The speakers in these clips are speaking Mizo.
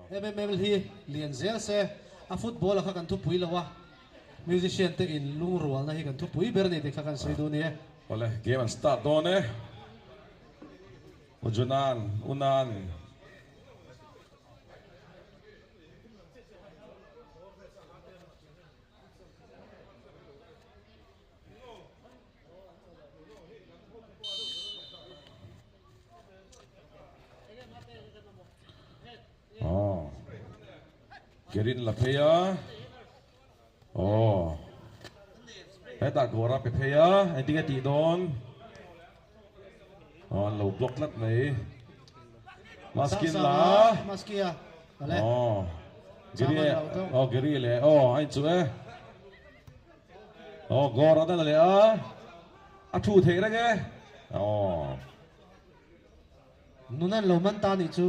MML hi lian zel se, a football a kha kan thupui lo a, musician te in lungrualna hi kan thupui ber a ni tih kha kan sawi duh a ni e. Awle, game an start dawn e. U Junan, U Nan. Aw Kerin la phei a aw hetah gawr a pe phei a engtin nge tih dawn aw an lo block tlat mai maskin la aw Gary aw Gary leh aw a inchuh e. Aw gawr a dal leh a, a thu theih reng e. Aw. Nun an lo man ta nih chu.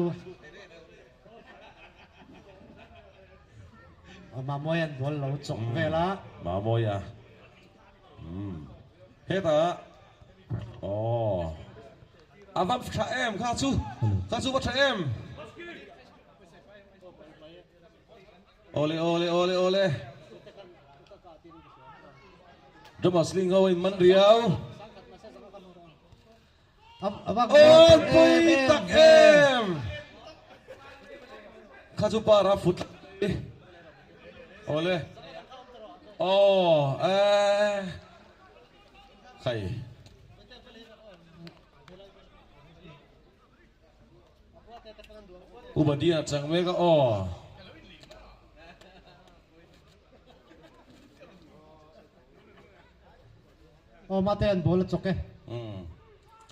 Mamawi an ball lo chawk vel a. Mamawi a. Umm. Hetah aw. A va tha em kha chu. Kha chu va tha em. Awle awle awle awle Thomas Ling ho in man riau Aw pui tak em Kha chu pa ra fut Awle Aw eh Khai Ubadia chang mek a aw. Aw mate an ball a chawk e.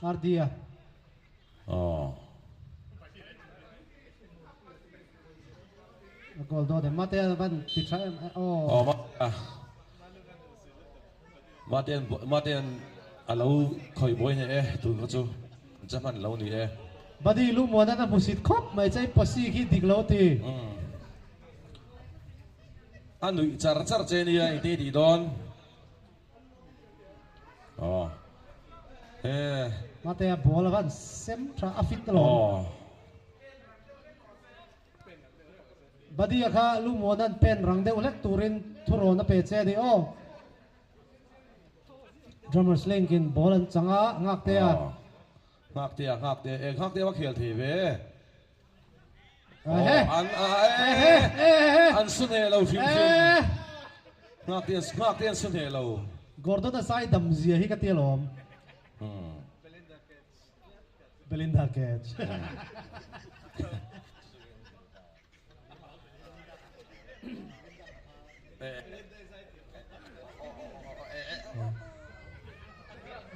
Ardia. Aw. A goal dawn em mate an van ti tha em aw. Aw mate a. Mate an mate an alo khawih buai hneh e tun kha chu cha hman lo ni e. Buddy lu muan an a hmusit khawp mai che i posi khi dik lo ti. A nuih char char che nia engte i tih dawn. Aw. He. Mate a ball a van sem tha a fit alawm. Aw. Badia kha Lumuana'n pen rang deuh hlek turin thurawn a pe che a ni aw. Drummers Link in ball an chang a, Nghaktea. Aw. Nghaktea, Nghaktea, e Nghaktea va khel thei ve. Ehe. Aw, an a Ehe, e ehe. An su hneh lo hrim hrim. Nghaktea, Nghaktea an su hneh lo. Gordon-a zai dam zia hi ka ti alawm. Belinda catch.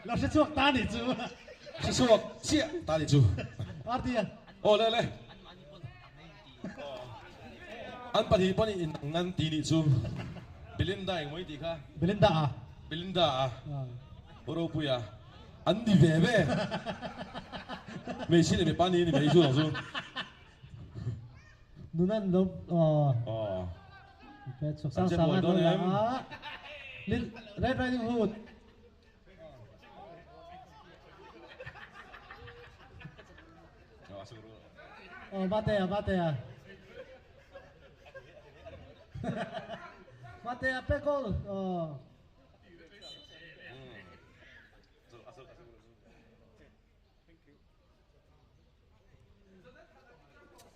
Lo hre chhuak ta nih chu. Hre chhuak chiah ta nih chu. Artia. Aw le le. An pahnih pawh in ang an ti nih chu. Belinda eng maw i tih kha? Belinda a. Belinda a. Ropuia. An ni ve ve. Hmeichhia leh mipa ni ni mai chu ang chu. Nunan lo aw. Aw. Pet chhuak sang sang an lo la a. Lil Red Riding Hood. Aw Matea Matea. Matea pe goal. Aw.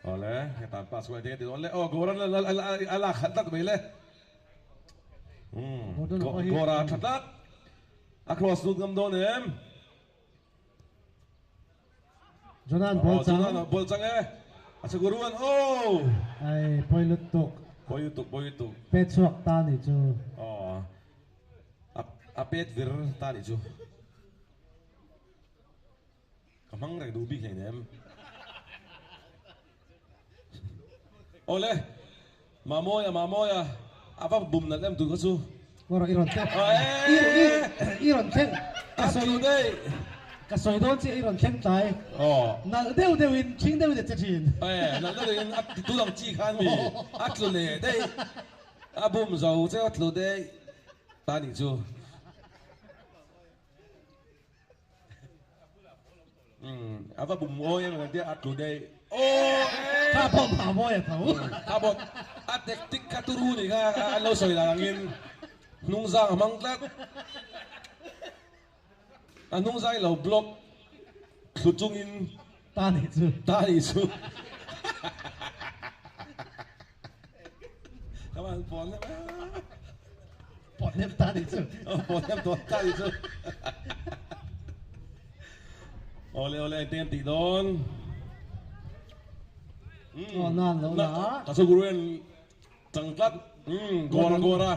Awle, hetan pass kual ding ti dawn le. Aw, Goran a lak khat tlat mai le. Gora tha tlat. A cross lut ngam dawn em? Jonan ball chang. Jonan ball chang e. A chaguruan oh. Ai poi lutuk. Poi lutuk, poi lutuk. Pe chhuak ta ni chu. Aw. A pet vir ta ni chu. Ka hmang reng duh bik hleinem. Awle, Mamawia, Mamawia, a va bum nalh em tun kha chu. Aw i rawn thleng, i rawn thleng, ka sawi ka sawi dawn chiah i rawn thleng tlai. Nalh deuh deuhin, thing deuhin a che thin. Nalh deuh deuhin a ti tut ang chi khan mi a tlu leh daih, a bum zo che a tlu daih ta nih chu. A va bum ngawi em kan tia a tlu daih. Kha pawh mah mawi a tho. Kha pawh a tactic kha turu nih kha an lo sawi dan angin hnungzang a hmang tlat. A hnungzang i lo block thlu chungin ta nih chu. Ta nih chu. Ka van pawn hnem a. Pawn hnem ta nih chu. Pawn hnem tawh ta nih chu. Awle awle engtin an tih dawn. Aw nan lo la. Ka chu guru en chang tlat. Gora gora.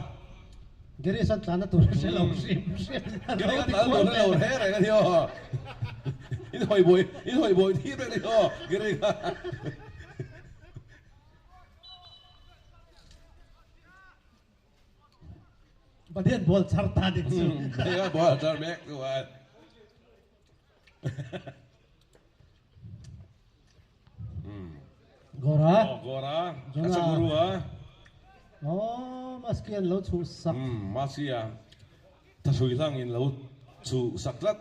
Gary san tlan na tur hre lo hrim hrim. Gary kan tlan tur hre lo hre reng a ni aw. In hawi buai in hawi buai thip reng a ni aw Gary kha. Pathian ball char ta dik chu. Pathian ball char mek chu a. Gora. Oh, Gora. Acha guru a. Oh, maski an lo chu sak. Maski a. Thahrui hlang in lo chu sak tlat.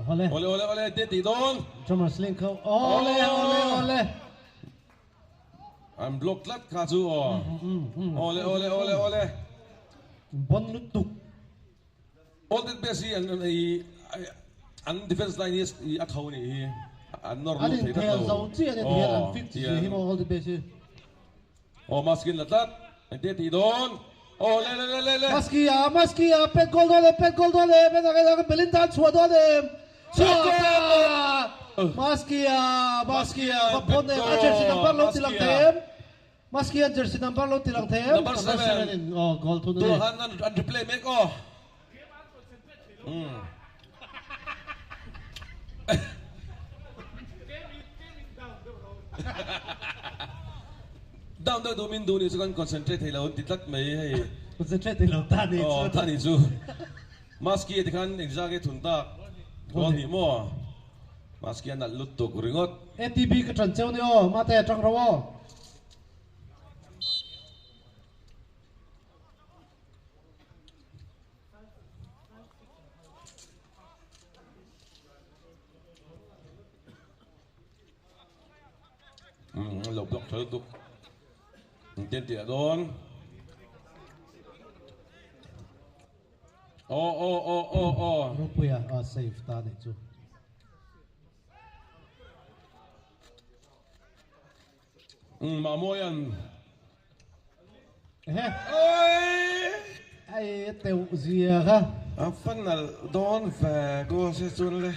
Ole. Ole ole ole te ti dawn. Drummers link ho. Ole ole ole. An block tlat kha chu aw. Awle awle awle awle. Bon lutuk. All that best hi an i an defense line hi a tho ni hi. An nawr lut thei tlat lo. An inkhel zo chiah ani tihian an fit zui hi maw all that best hi. Aw maskin la tlat. Engte tih dawn. Aw le le le le le. Maski a maski a pet goal dawn em pet goal dawn em en ang en Belinda an chhuah dawn em chhuah ta Maski a maski a va pawn em a jersey number lo ti lang thei em Maski a jersey number lo ti lang thei em Number 7 in aw goal thun ani. Tun han an replay mek aw. Down deuh duh min duh nih chu kan concentrate thei lo an ti tlat mai hei. Concentrate thei lo ta nih chu. Aw ta nih chu. Maski a ti khan engzah nge thun tak. Goal hnih maw? Maski a nalh lutuk ringawt. ATB ka ṭan cheu ni aw, mate ṭang ro aw. Lo block tha lutuk engtin tih a dawn aw aw aw aw aw Ropuia a save ta nih chu. Mahmawia'n Ehe. Ai teuh zia kha. A va nalh dawn ve goal se chuan le.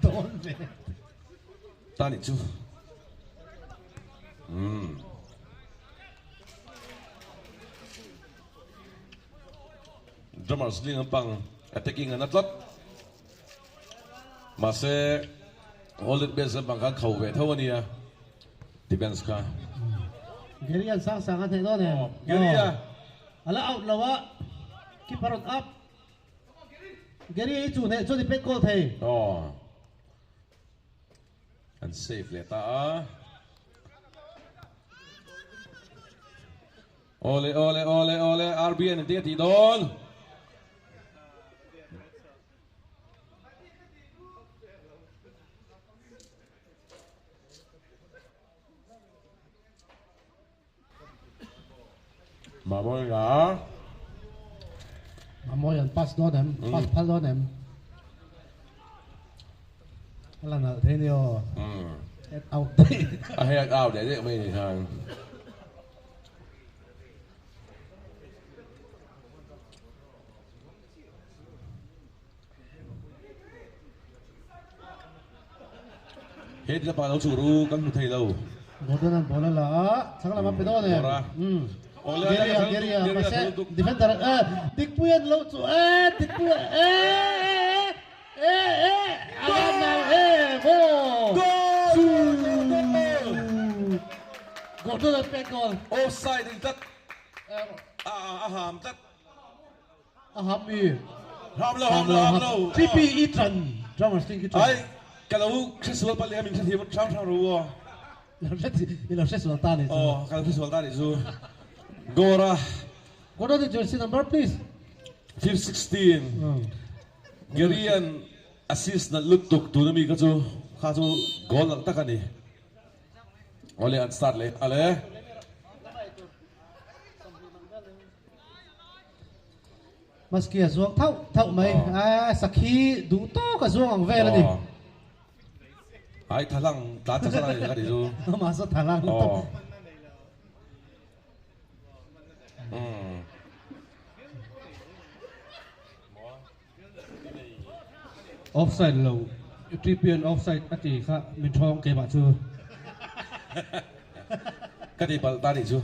Dawn ve. Ta nih chu. Umm. Drummers ding lampang attacking an a tlat. Mahse All It Best lampang khan kho ve tho a nia defense kha. Gary an sang sang a hneh dawn em? Gary a. A la out lo a, keeper rawn up. Gary hi chu hneh chuan i pet goal thei. Aw. An save leh ta a. Awle awle awle awle RBN an tih a tih dawn. Mamawi la. Mamawi an pass dawn em? Pass phal dawn em? A la nalh thei ni aw. Head out daih. A head out daih daih mai ni khan. He ti lapa lo chu ru kan hmu thei lo. Gordon an ball a la a, chhang lam a pe dawn em? Geria, Geria, mahse defender eh Dikpui an lo chu eh Dikpui eh eh eh a van nal em aw! Goal! Gordon an pek goal. Offside in tlat. A a ham tlat. A ham i. Ham lo, ham lo, ham lo. TP i tran, drummers team ki tran. Ai, ka lo hre sual palh leh a min hre thiam hrang hrang ro aw. Lo hre i lo hre sual ta nih chu. Aw, ka lo hre sual ta nih chu. Gora. What are the jersey number please? 516. Gerian assist nalh lutuk tuna mi kha chu kha chu goal nalh tak a ni. Awle an start leh nghal e. Maski a zuang thauh thauh mai. A sakhi duh tawk a zuang ang vel a ni. Ai thalang tlan chak chak a ni ka ti chu. Amah saw thalang lutuk. Offside lo TPN offside a ti kha min thawng keimah chu. Ka ti palh ta nih chu.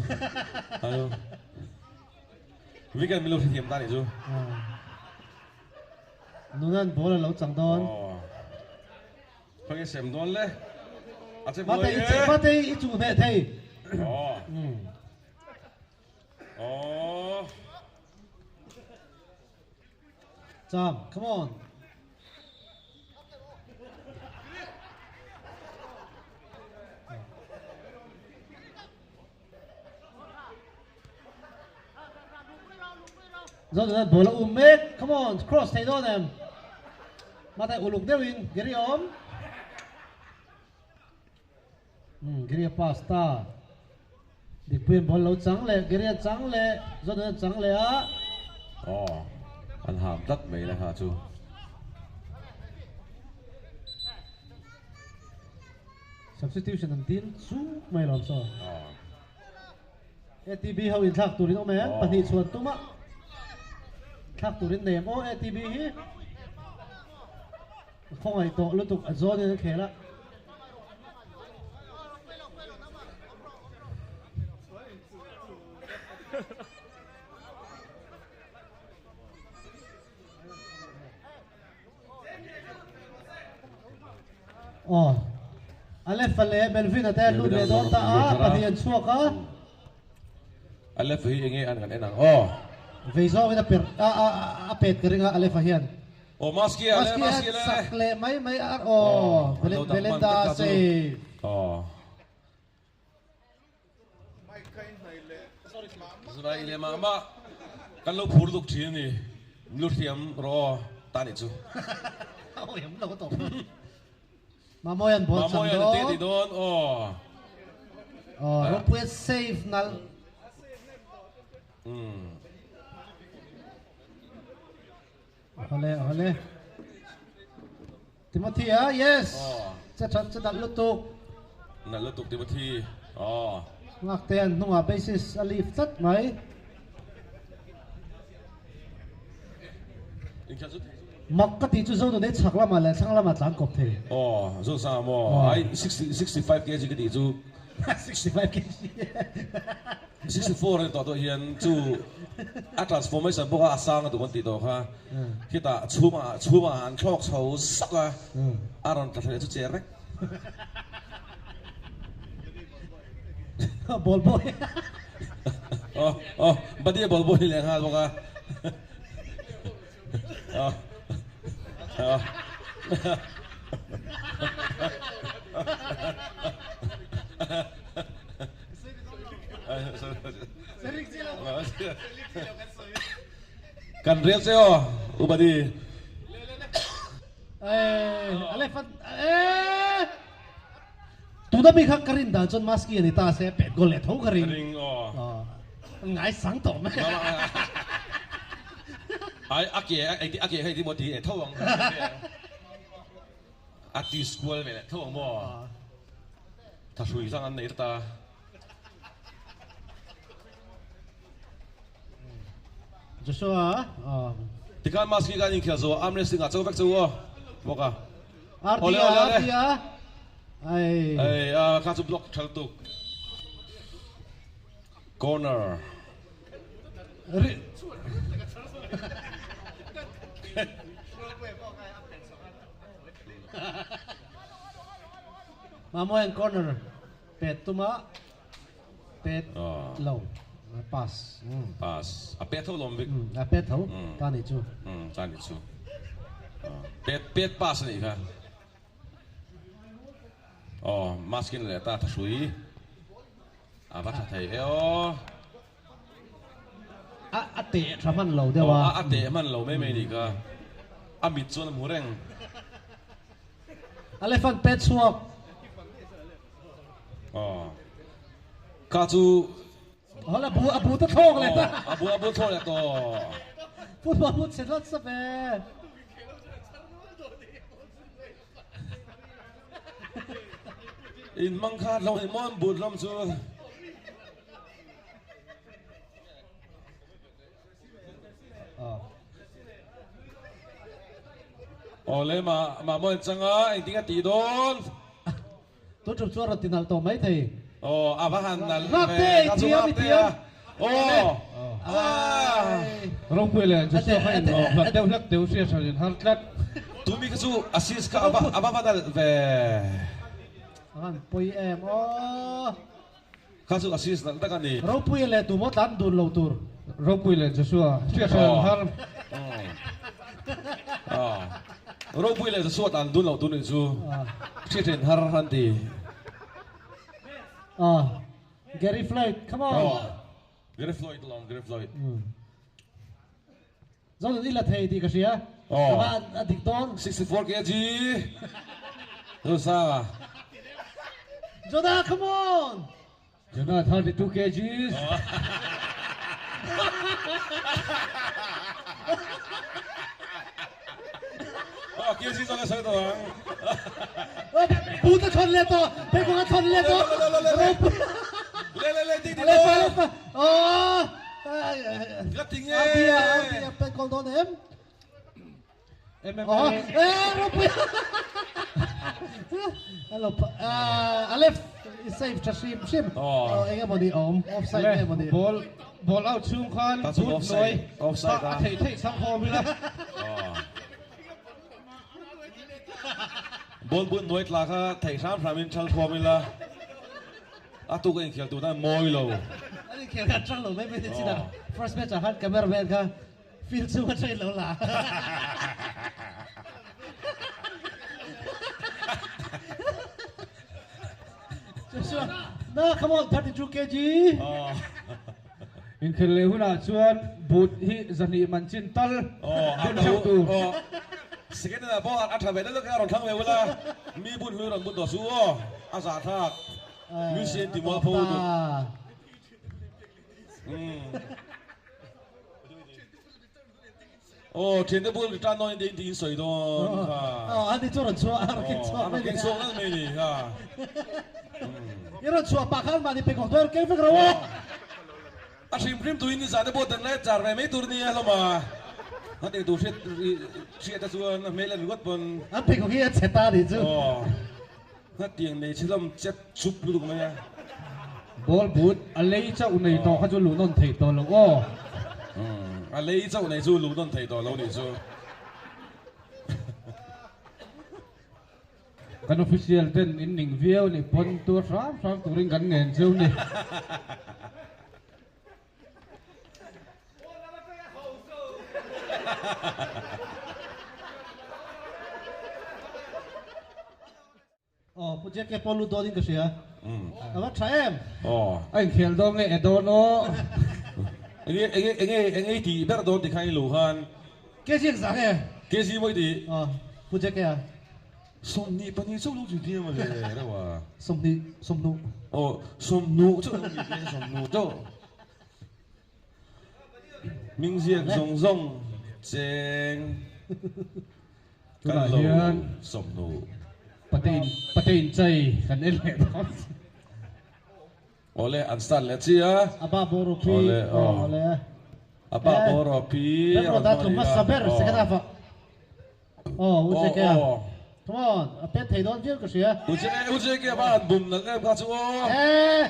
Weekend min lo hrethiam ta nih chu. Nunan ball a lo chang dawn. Khawnge sem dawn le. A che buai e. Mate i chuh hneh thei. Aww. Cham, come on. Zodana ball a um mek, come on, cross thei dawn em. Mate uluk deuhin, Gary awm. Umm Gary-a pass ta. Dikpuian ball lo chang leh Gary-a chang leh Zodana chang leh a. Aw an ham tlat mai la kha chu. Substitution an dil chuk mai lawm saw. ATB ho in thlak turin awm em pahnih chhuan tuma thlak turin nei em aw ATB hi khawngaih tawh lutuk a zawnin a khel a. Aw Aleph leh Melvin a te an lut leh dawn ta a, pahnih an chhuak a. Aleph hi enge an kan en ang aw. Vei zawngin a per a a a pet ka ring a Aleph a hian. Aw maski a le maski le. Sak leh mai mai a aw Belinda save. Aw. Zunai leh mah mah kan lo phur duk thin a ni. Lu hriam rawh aw ta nih chu. Mamoian ball chang Mamoian dawn. te ti dawn aw. Aw Ropuia save nalh. Awle awle. Timothy a yes. Che that che nalh lutuk. Nalh lutuk Timothy. Aw. Ngakte an hnungah basis a leave tlat mai. Mak ka tih chu Zonun ei chhak lamah leh thlang lamah tlan kawp thei. Aw Zosanga maw ai 65 kg ka tih chu. 65 kg. 64 a ni tawh tawh hian chu a transformation pawh kha a sang a duh an tih tawh kha khitah chhumah chhumah an thlawk chho zak a a rawn tla thla leh chu che rek. Ball boy. Aw aw Buddy a ball boy leh nghal bawk a. Aw aw. Kan rel che aw Ubadi. Tuna mi kha ka rin dan chuan Maski a ni ta se pet goal leh tho ka ring. Ring aw. Ngai sang tawh mai. Ai a ke a ke hei ti maw ti e tho ang. A ti skual ve leh tho ang maw. Thahrui zang an nei ta. Joshua Tikhan maski kan inkhel zo arm wrestling ah cho vek chu aw bawk a. Ole ole ole. Ai. Ai a kha chu block thal tuk. Corner. Ri. Mamoyan corner pet tuma pet lo pass. Pass a pet tho lawm vik. A pet tho ta ni chu. Ta ni chu. Pet pet pass ani kha. Oh maskin leh ta thahrui. A va tha thei e aw. A a teh tha hman lo deuh a. A teh hman lo mai mai ni kha. A mit chuan a hmu reng. Elephant pet chhuak. Aw. Kha chu Hawla bu a bu ta thlawk leh ta. A bu a bu thlawk leh tawh. Football bu chhe hlat sap e. In mang kha lo ni mawn but lam chu. Awle ma ma mawn changa engtin a tih dawn. Tun tum chuan rawn ti nalh tawh mai thei. Aw a va han nalh ve. Ngakte i thiam i thiam. Aw ah. Ropui leh Joshua kha in hlat deuh hlek deuh hriat hran in har tlat. Tumi kha chu assist kha a va a va nalh ve. A han pawi em aw. Kha chu assist nalh tak a ni. Ropui leh tu maw tlan dun lo tur. Ropui leh Joshua hriat hran an har. Ropui leh Joshua tlan dun lo tur nih chu hriat hran har an ti. Gary Floyd come on. Gary Floyd alawm Gary Floyd. Zawt i la thei tih ka hria. Ka va a dik dawn. 64 kg. Zosanga. Jonah come on. Jonah 32 kgs. Oh, kg zawk a sawi tawh ang. Pu te thawn leh tawh, pheikhawk a thawn leh tawh. Le le le ding ding dawn. Oh. La ti nge. Abia abia pen goal dawn em? MMA. Oh, eh ropui. Hello, Alef save tha hrim hrim. Oh. Enge mawni awm offside nge mawni. Ball ball out chhung khan Ta chu boot offside nawi offside a a. theih theih chang khawm ila. Oh. Ball boot nawi tla kha theih hram hram in thal khawm ila. A tuk a inkhel tur tan mawi lo. An inkhel kha atang lo mai mai te chin a. First match ah khan cameraman kha field chhung atangin lo la. Joshua, na come on 32 kg. Inkhel leh hunah chuan boot hi zahnih man chin tal bun theuh tur. Second ah pawh a tha ve deuh deuh kha a rawn thlang ve ula, mi bun hlui rawn bun tawh su aw, a zahthlak. Lucy an ti mual pho duh. Aw thiante bul return dawn in tiin sawi dawn kha. Aw ani chu rawn chhuah a rawn keng chhuak mai ni. Keng chhuak nalh mai ni kha. I rawn chhuah pah khan mahni pheikhawk dawn keng vek ro aw. A hrim hrim tuin nizan te pawh dan lai char ve mai tur nia hlawm a. A tih tur hriat hriat te chuan a hmel en ringawt pawn. An pheikhawk hi a chhe ta nih chu. Aw. Hetiang nei chhe hlawm chep chup lutuk mai a. Ball boot a lei chauh nei tawh kha chu luh nawn thei tawh lo aw. A lei chauh nei chu luh nawn thei tawh lo nih chu. Kan official ten in ning viau nih pawn tuar hram hram turin kan ngen cheu ni. Aw Pu JK pawh lut dawn in ka hria. A va tha em? Aw. A inkhel dawn nge e dawn aw. Enge enge enge enge i tih ber dawn tikhan i luh khan. KG engzah nge? KG maw i tih? Aw Pu JK a. 22 chauh lo chu ti emaw le reuh a. 20 sawmhnuh. Aw sawmhnuh chauh lo ni te sawmhnuh chauh. Hming ziak zawng zawng cheng kan lo sawmhnuh. Patein patein chai kan en leh dawn. Awle an start leh chi a. Aba bawr rawh khi. Awle aw. Awle. Aba bawr rawh khi. Remruata tlum hmasa ber second half ah. Aw U JK a. Come on, a pet thei dawn viau ka hria. U JK, U JK a han bum nalh em kha chu aw. Eh,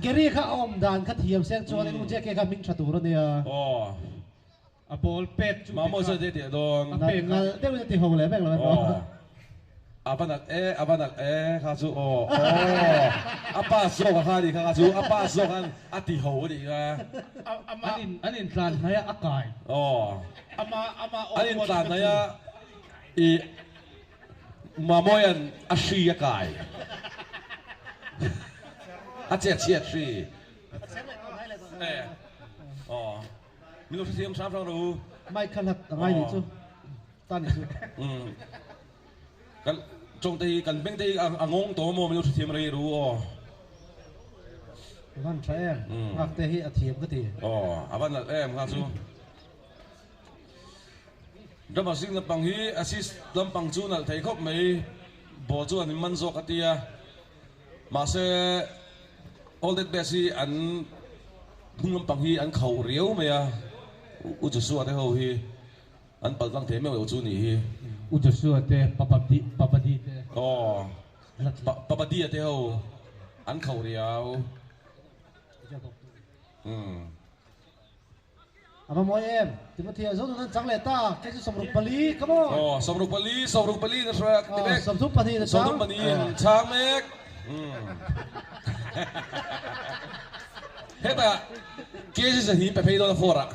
Gary kha a awm dan kha thiam seng chuanin U JK kha hming tha tur a nia. Aw. A ball pek chu Mamawh chuan tih tih dawn. A pek a. Nalh deuhin a ti ho leh vek lo em aw. A va nalh e, a va nalh e kha chu aw. Aw. A pass zawk a kha a nih kha kha chu, a pass zawk khan a ti ho a nih kha. An in an intlan hnai a a kai. Aw. An intlan hnai a i Mamawia'n a hri a kai. A chet chhiat hri. Aw. Min lo hrethiam hram hram rawh u. Mic kha hlat a ngai nih chu. Ta nih chu. Kan tawng te hi kan beng te hi a ngawng tawh maw min lo hrethiam rei ru aw. A van tha em, nghak te hi a thiam ka ti. Aw, a van nalh em kha chu. Drummer zing lampang hi assist lampang chu nalh thei khawp mai, ball chu an inman zawk a tia. Mahse All Dead Best hi an hnung lampang hi an khauh riau mai a, U Joshua te ho hi an pal tlang thei meuh lo chu nih hi. U Joshua te, Papa Papa Di te. Aw, Papa Di-a te ho an khauh riau. Umm. A va mawi em? Timothy a zo nun an chang leh ta, kei chu 64, come on! Aw, 64, 64 na hria ka ti mek. 32 na chang. 32 in chang mek. Hetah KG Zahim pe phei dawn a four ah.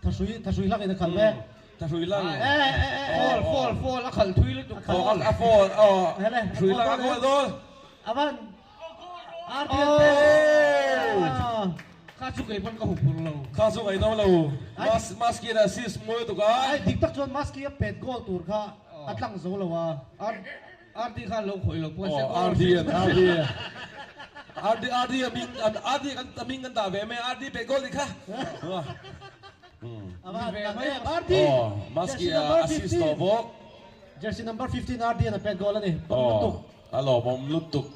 Thahrui, thahrui hlak in a khalh mek. Thahrui hlak. Fall, fall, fall, a khalh thui lutuk. Aw, a fall, aw, hrui hlak a goal dawn. A van. RTL te. Kha chu kei pawn ka huphur lo. Kha chu ngaih no lo. Mas Maski in assist mawi tuk a. Ai dik tak chuan Maski a pet goal tur kha a tlang zo lo a. RD khan lo khawih lo pawh se goal. RD an RD RD RD a ming an RD kan a ming kan dah ve mai RD pet goal nih kha. RD Maski a assist tawh bawk. Jersey number 15 RD an a pet goal a ni. Aw. A lawmawm lutuk,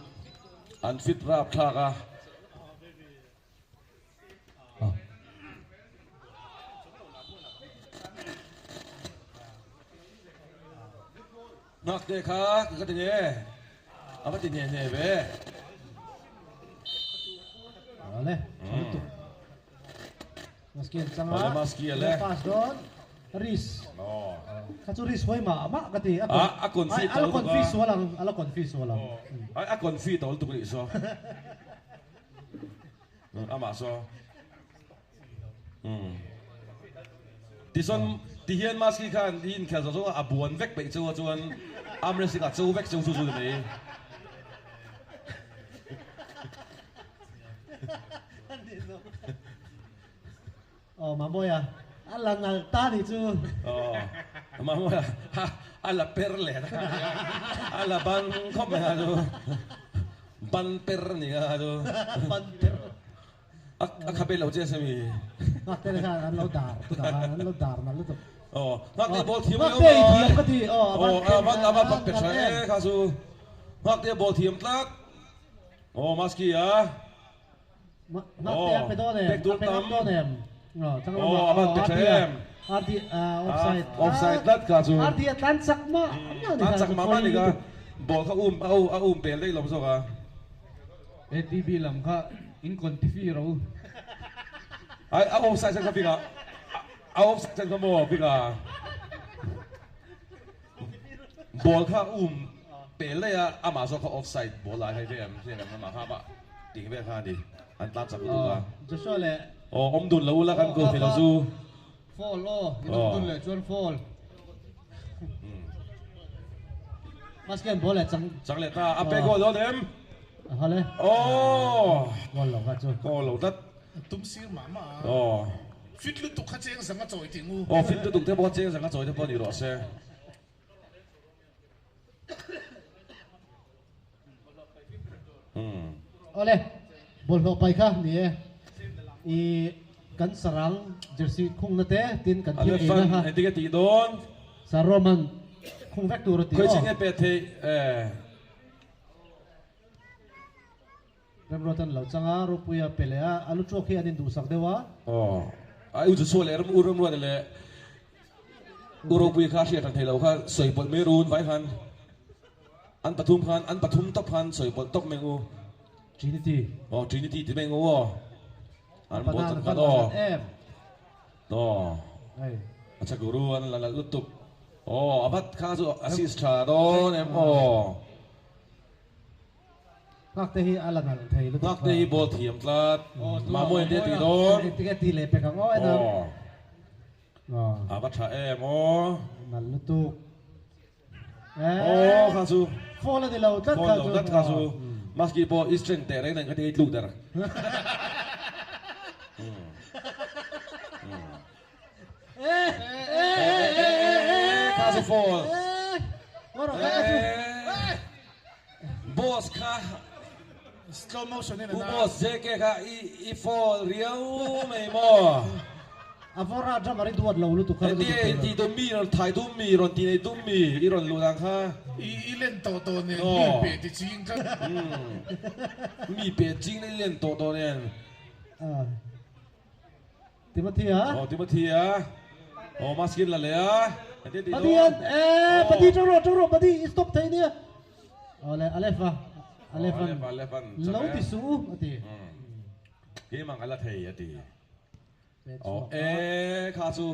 an fit rap thlak a. Nghak te kha ka ti nge, a va ti hne hne ve. Awle, tha lutuk. Maski an chang a. Awle maski a le. Pass dawn. Riz. Kha chu Riz huai mah mah ka ti. A a confi tawh lutuk a. A la confi sual ang. A la confi sual ang. A confi tawh lutuk anih saw. Amah saw. Tichuan tihian maski khan hi inkhel zawng zawng a a buan vek peih cheu a chuan arm wrestling ah cho vek cheu chu chu ni mai. Aw Mamawia a la nalh ta nih chu. Aw Mamawia a la per leh ta a la ban khawp mai kha chu ban per a ni kha chu. Ban per. A khabe lo che semi. Nghakte te khan an lo dar tunah khan an lo dar nalh lutuk. Aw Nghakte ball thiam Nghakte i thiam ka ti aw a ban a ban a ban pe tha e kha chu Nghakte ball thiam tlat. Aw maski a. Nghakte a pe dawn em? A pe ngam dawn em? Aw a ban pe tha em? RD offside. Offside tlat kha chu. RD a tlan chak mah mah ni kha. Tlan chak mah mah ni kha. Ball kha um a um pel daih lo zawk a. ATB lam kha in contifi ro. Ai a offside chan kha bik a. A offside chan kha maw bik a. Ball kha um pel daih a, amah zawk kha offside ball lai kha i hria em? Hria em amah kha amah tih vel kha a ni. An tlan chak lutuk a. Joshua leh. Aw awm dun lo ula kan goal thei lo chu. Foul aw, in awm dun leh chuan foul. Maski an ball leh chang. Chang leh ta, a pe goal dawn em? A hal e. Aw. Goal lo kha chu. Goal lo tlat. Tum sir mah mah a. Aw. Fit lutuk kha cheng zang a chawi tih ngu. Aw fit lutuk te pawh cheng zang a chawi te pawh ni rawh se. Awle, bawlhhlawh pai kha ni e. I kan sarang jersey khungna te tin kan thil eina kha. Engtin nge tih dawn? Sir Roman khung vek tur a ti aw. Khawi chin nge pet theih e. Remruat an lo chang a, Ropuia pe leh a, a lu tuak hi an induhsak deuh a. Aw, a u chu chhuah leh U Remruata leh U Ropuia kha a hriat hran thei lo kha sawi pawlh mai run vai khan an pathum khan an pathum tawp khan sawi pawlh tawp mai ang u. Trinity. Aw, Trinity ti mai ang u aw. An bawl chan khan aw. Aw, a chhe guru an la nalh lutuk. Aw, a vat kha chu assist tha dawn em aw. Nghakte hi a la nalh thei lutuk. Nghakte hi ball thiam tlat. Mamawin te tih dawn. Engtik e ti leh pek ang aw en ang. A va tha em aw. Nalh lutuk. Aw kha chu. Fall a ni lo tlat kha chu. Fall lo tlat kha chu. Maski pawh i strength teh reng nen kha ti ei tluk der. Kha chu fall. Boss kha. Slow motion in U a na. boss JK kha i i fall riau mai maw? A vawra drummer i duat lo lutuk kha. Hetia in tih tum mi rawn thai tum mi rawn ti nei tum mi i rawn luh dan kha. I i len tawh tawh nen mi pe ti ching tlat. Mi pe ching na i len tawh tawh nen. Timothy a. Aw Timothy a. Aw maskin la leh a. Hetia tih Padi dawn. an eh Padi tawng rawh tawng rawh Padi i stop thei nia. Aw le Aleph a. Aleph an. Aleph an. Lo ti suh u a ti. Keimah ka la thei a ti. Aw e kha chu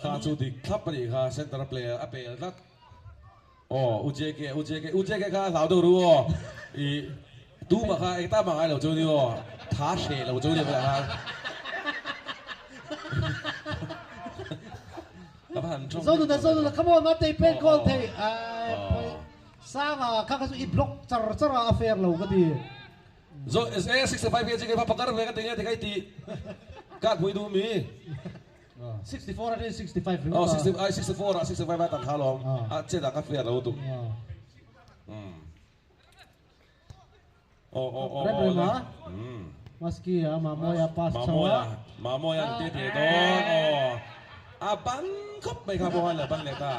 kha chu dik thlap a nih kha center a player a pel tlat aw u JK u JK u JK kha a hlau deuh ru aw i tumah kha eng ta mah ngai lo chu ni aw tha hreh lo chu ni kha ka va han tawng Zonuna Zonuna come on Matei pen call thei ai Sanga kha kha chu i block char char a a fair lo ka ti. Zo e 65 kg kei pakar ve ka ti nge ti kai ti ka pui du mi 64 atangin 65 ringawt oh 60 ai 64 ah 65 a tan kha lawm a che dah ka fair lo tuk oh oh oh Rem rem a Maski a Mamoya pass chho a Mamoya te te don oh a ban khop mai kha bo la ban le ta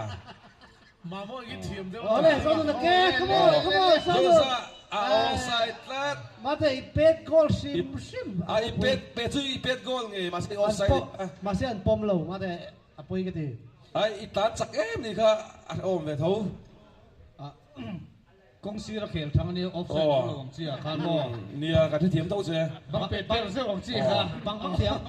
Mamawh hi thiam deuh Awle, Zonuna ke, come on, come on, Zonun. Zosa a offside tlat. Mate i pet goal hrim hrim. A i pet pe chu i pet goal nge mahse offside. Mahse an pawm lo, mate a pawi ka ti. Ai i tlan chak em ni kha a awm ve tho. Kawng sir a khel thang ania offside awm lo ang chi ah khan maw. Nia ka hrethiam tho che. Bang pet ber zeuh ang chi kha. Bang bang thiam.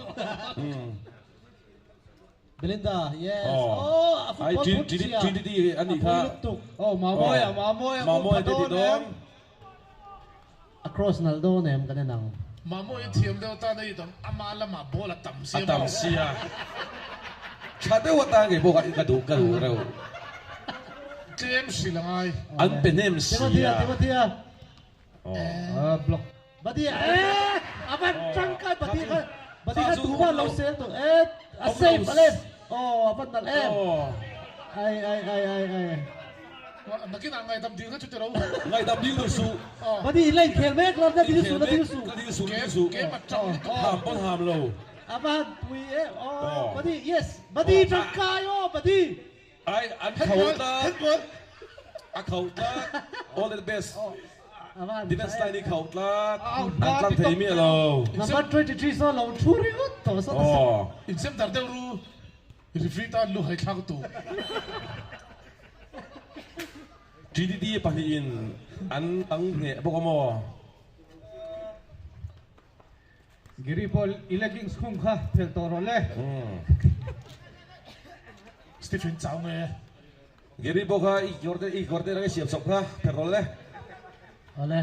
Belinda, yes. Oh, a football boot chia. Trinity a nih kha. A pui lutuk. Oh, Mamoya, Mamoya, Mamoya te ti dawn. A cross nalh dawn em kan en ang. Mamoya thiam deuh tan a idawm ama lamah ball a tam sia A tam sia. Tha deuh atan ngei pawh ka duh ka duh reuh. Tlem hrilh a ngai. An pe hnem sia. Timothea, Timothea. Oh. Block. Badi eh a van tangkai badi kha badi kha tuma lo sel tu eh a safe a lef oh a van nalh em ai ai ai ai ai Nakin ah ngaihdam dil kha chu ti ro. Ngaihdam dil duh suh. Badi in la inkhel mek lo na dil suh na dil suh. Ka dil suh dil suh. Kem a tang lutuk. Ham pawn ham lo. A van pui em oh badi yes badi tangkai oh badi. Ai an khauh tlat a khauh tlat all the best defense line hi khauh tlat an tlang thei miah lo. Number 23 saw lo thu ringawt tawh saw ta se. Insem dar deuh ru referee tan lu hai thlak tu. TDD pahnihin an ang hneh bawk a maw? Giri pawh i leggings khum kha phelh tawh rawh le. Stephen chau nge. Giri pawh kha i kawr te i kawr te rang i siam chawp kha phelh rawh le. Awle.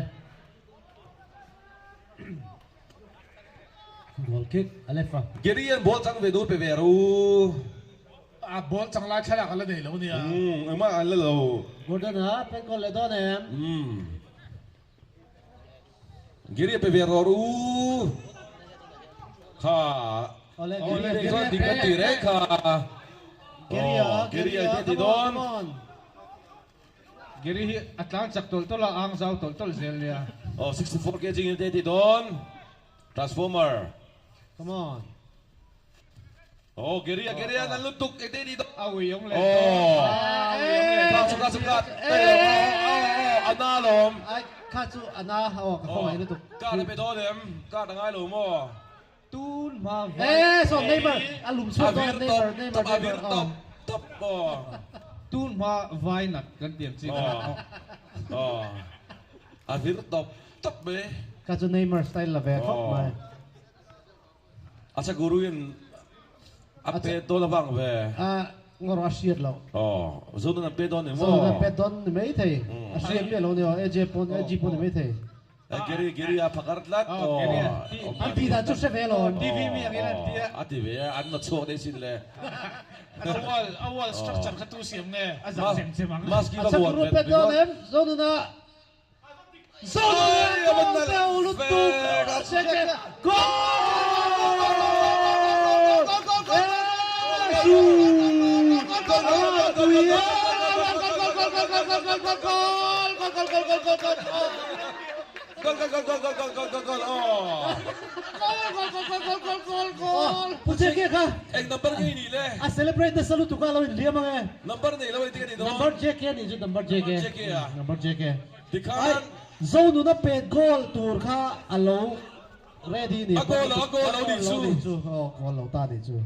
Goal kick Alefa. Giri hian ball chang ve dur pe ve ru. A ball chang lai thlalak a la nei lo nia. Engmah an la lo. Gordon a pen goal leh dawn em? Giri pe ve rawh u. Kha. Giri chuan ding a ti reng kha. Giri a te ti dawn. Giri hi a tlang chak tawlh tawlh a, ang zau tawlh tawlh zel nia. Aw 64 kg in te ti dawn. Transformer. Come on. Aw Giri a Giri a nan lutuk e te ti dawn. A ui awm leh dawn. A ui awm leh dawn. Kha chu kha chu kha. A na lawm. Ai kha chu a na aw ka khawngaih lutuk. Card a pe dawn em? Card a ngai lo maw? Tun hma vai. Eh saw Neymar a lum chhuak dawn Neymar Neymar A vir tawp tawp aw. Tun hma vai nat kan tiam chi kha. Aw. A vir tawp tawp mai. Kha chu Neymar style la ve khawp mai. Acha guru in a pe dawn avang ve. A ngawr a hriat loh. Aw, Zonan an pe dawn ni maw? Zonan an pe dawn ni mai thei. A hriat miah lo ni aw, AJ pawn, AG pawn ni mai thei. Gary, Gary a phakar tlat. Aw, Gary a ti. An tih dan chu hre ve lo. TV mi angin an ti a. A ti ve a, an la chhuak daih sin le. A wall, a wall structure kha tu siam nge? A zak chem chem ang. Mask hi va Acha buat guru vet pe dawn ringawt. em? Zonuna. Goal goal goal goal goal goal goal goal aw. Goal goal goal goal goal goal goal goal. Pu JK kha. Eng number nge i nih le? A celebrate nasa lutuk a lo inhliam ang e. Number nei lo engtin a ni dawn? Number JK a nih chu number JK. Number JK a. Number JK. Tikhan. Zonuna pet goal tur kha a lo ready ni. A goal lo a goal lo nih chu. A goal lo nih chu. Aw goal lo ta nih chu.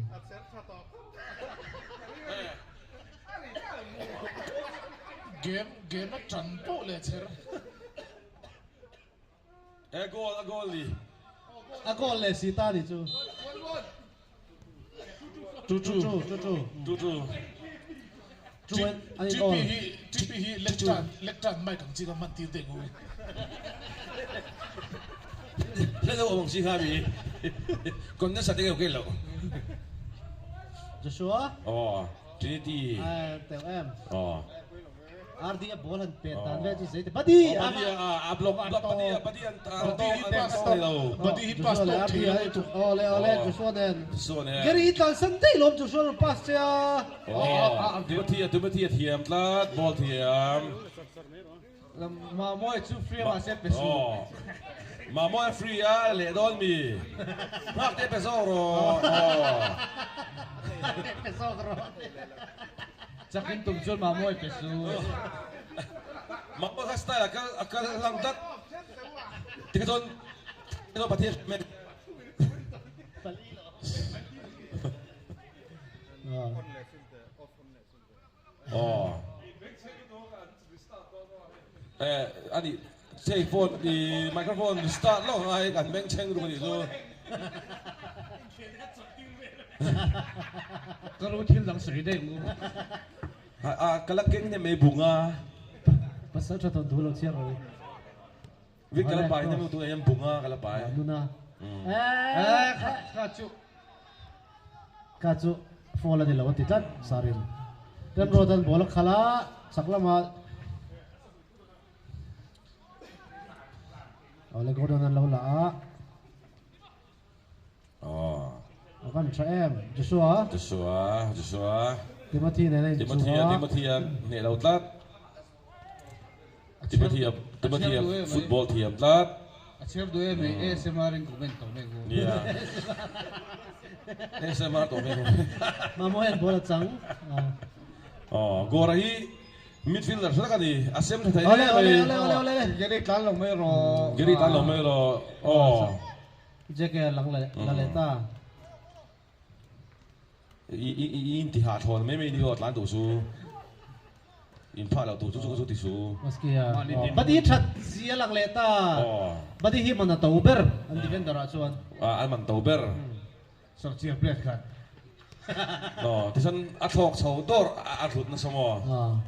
Game game a tan poh leh chher. E goal a goal ni. A goal leh si ta nih chu. Tu tu. Tu tu. Tu tu. Tu an in goal. TP hi TP hi lek tan lek tan mic ang chi ka hman tir deuh ngu. Hla deuh awm ang chi kha mi. Condenser te nge ok loh. Joshua. Aw Trinity. Ai teuh em. Aw. RD a ball han pet dan vel chu zei te Buddy a a block block Buddy a Buddy an Buddy hi pass tawk Buddy hi pass tawk thei lo lutuk. Awle awle Joshua nen Joshua nen Gary i tlan san daih lawm Joshua rawn pass che a. Aw Timothy a Timothy a thiam tlat ball thiam. Mamawia chu free a mahse pe su. Aw Mamawia free a leh dawn mi nghak te pe zawk rawh aw. Nghak te pe zawk rawh. Chakin tum chuan Mamawia pe su. Mamawia kha style a kal a kal hlang tlat. Tikha chuan tikha chuan Pathian hriat mai. Aw. Eh ani hei phone i microphone start lawk angai kan beng chheng ru anih chu. Ka ru thil dang sawi daih mu. A ka la keng hnem mai bunga. Pasal tha tawn thu lo chhiar rawh i. Vic ka la pai hnem lutuk eng bunga ka la pai. Nuna. Eh kha kha chu. Kha chu foul a ni lo a ti tlat Sarin. Remruat an ball a khalh a, chak lamah Awle Gordon an lo la a. A van tha em Joshua. Joshua Joshua. Timothy nen a inchuh a. Timothy a Timothy a hneh lo tlat. Timothy a Timothy a football thiam tlat. A chhiar duh em mai ASMR in comment tawh mai ngu. Nia. ASMR tawh mai ngu. Mamawh hian ball a chang. Aw Gora hi midfielder hre tak a ni. A sem tha thei Ole em ole mai. ole ole ole. Gary tlan lo mai rawh. Gary tlan lo mai rawh. Aw. JK a lang leh la leh ta. I i i inti hah thlawn mai mai ni aw tlan duh chu. In phah loh tur chu chu ka chu ti su. Maski a Buddy that si a lang leh ta. Buddy hi man a to ber an defender ah chuan. An man to ber. Sawrchiar plate khan. Aw tichuan a thlawk chho dawr a thlut nasa maw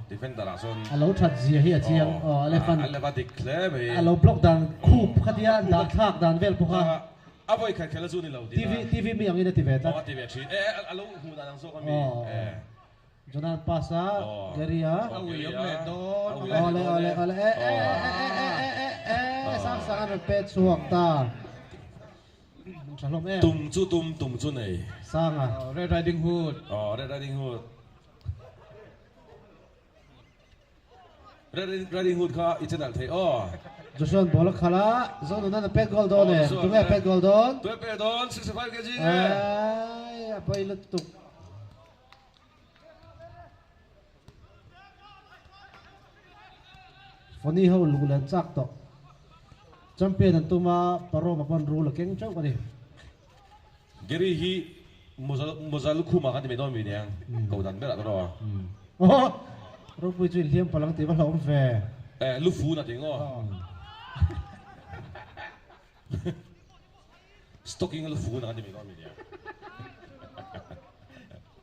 defender ah chuan. A lo that zia hi a chiang. Aw a left an. A left a dik hle mai. A lo block dan khup khatia dah thlak dan vel pawh kha. A vawi khat khelh a chu ni lo tih na. TV mi angin a ti ve tlat. Aw a ti ve thin. E a lo hmuh dan ang zawk a mi. Jonan pass a Gary a. A ui awm leh dawn. Awle awle awle e e e e e e e e sang sang an rawn pet chhuak ta. Tha hlawm em. Tum chu tum tum chu nei. Sanga. Red Riding Hood. Aw Red Riding Hood. Red Riding Hood kha i channel thei aw. Joshua ball a khalh a, Zonun an a pet goal dawn e. Tunge a pet goal dawn? Tunge pet dawn 65 kg nge? Ai a pawi lutuk. Foni ho luh len chak tawh. Champion an tum a, Paroma pawn rul a keng teuh a ni. Gary hi Mawza lukhum ah khan ti mai dawn mi nia, ko dan ber ah ka rawh. Aw, ropui chu inhliam palh ang tih va hlauhawm ve. Eh, lufun a ti ngaw. Stocking lufun ah khan ti mai dawn mi nia.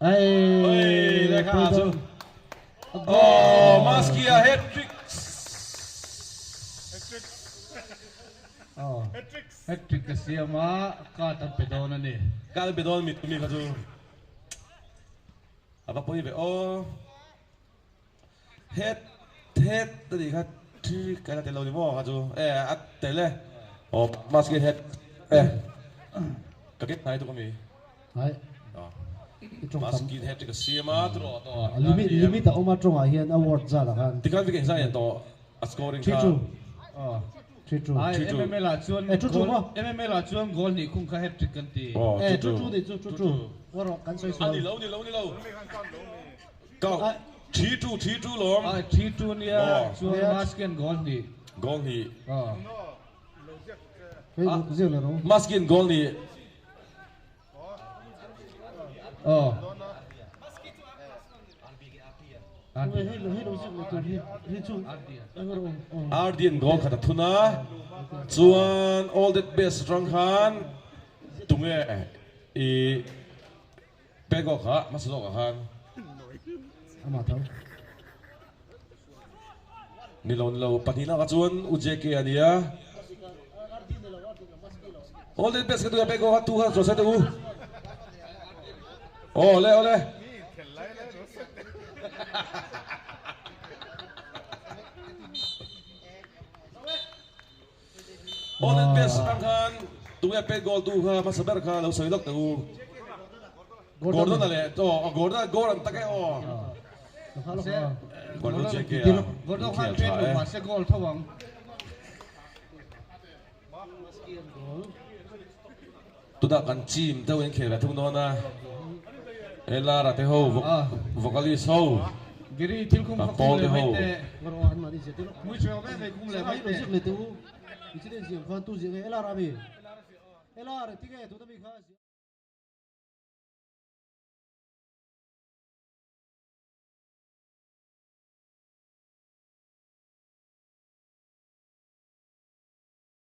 Oi, lekha chu. Oh, Maskia hat trick. Oh. Hat trick ka siam a, card an pe dawn a ni. Card an pe dawn mi mi kha chu. A va pawi ve aw. Het het a nih kha trick a la tel lo ni maw kha chu e a tel e. Aw Maskia hat e. Ka ket hnai tuk a mi. Hai. Maski hat trick a siam a trawh tawh. Limit limit a awm a tawngah hian a word zat ah khan. Tikhan vek engzah hian tawh a scoring kha. 3-2. Aw. 3-2. Ai 3-2. MML ah chuan Eh, 2-2 goal maw? MML ah chuan goal hnih khung kha hat trick kan ti. Oh, Eh, 2-2. 2-2 nih chu 2-2. Ngaw rawh kan sawi A sual. ni lo, ni lo, ni lo. Kau 3-2, 3-2 lawm. Ai 3-2 nia Oh. chuan Nia. Maskin goal hnih. Goal hnih. Oh. Hei ziak leh rawh. Maskin goal hnih. Oh. Hei hei lo ziak leh tur hi hi chu eng rawh aw. Ardian goal khat a thun a, chuan All That Best atang khan tunge i pek awk kha hmasa zawkah khan. Amah tho. Ni lo ni lo, pahnihna kha chuan U JK a nia. All That Best kha tunge pek awk kha tu kha zawh se teh u. Aw le aw le. All That Best atang khan tunge pet goal tu kha hmasa ber kha lo sawi lawk teh u. Gordon a leh aw Gordon goal an tak e aw. Gordon JK a Gordon khan inkhel pet tha lo e. mahse goal tho ang. Tunah kan team deuh inkhel ve thung dawn a, Elara te ho, vocalist ho, kan pawl te ho.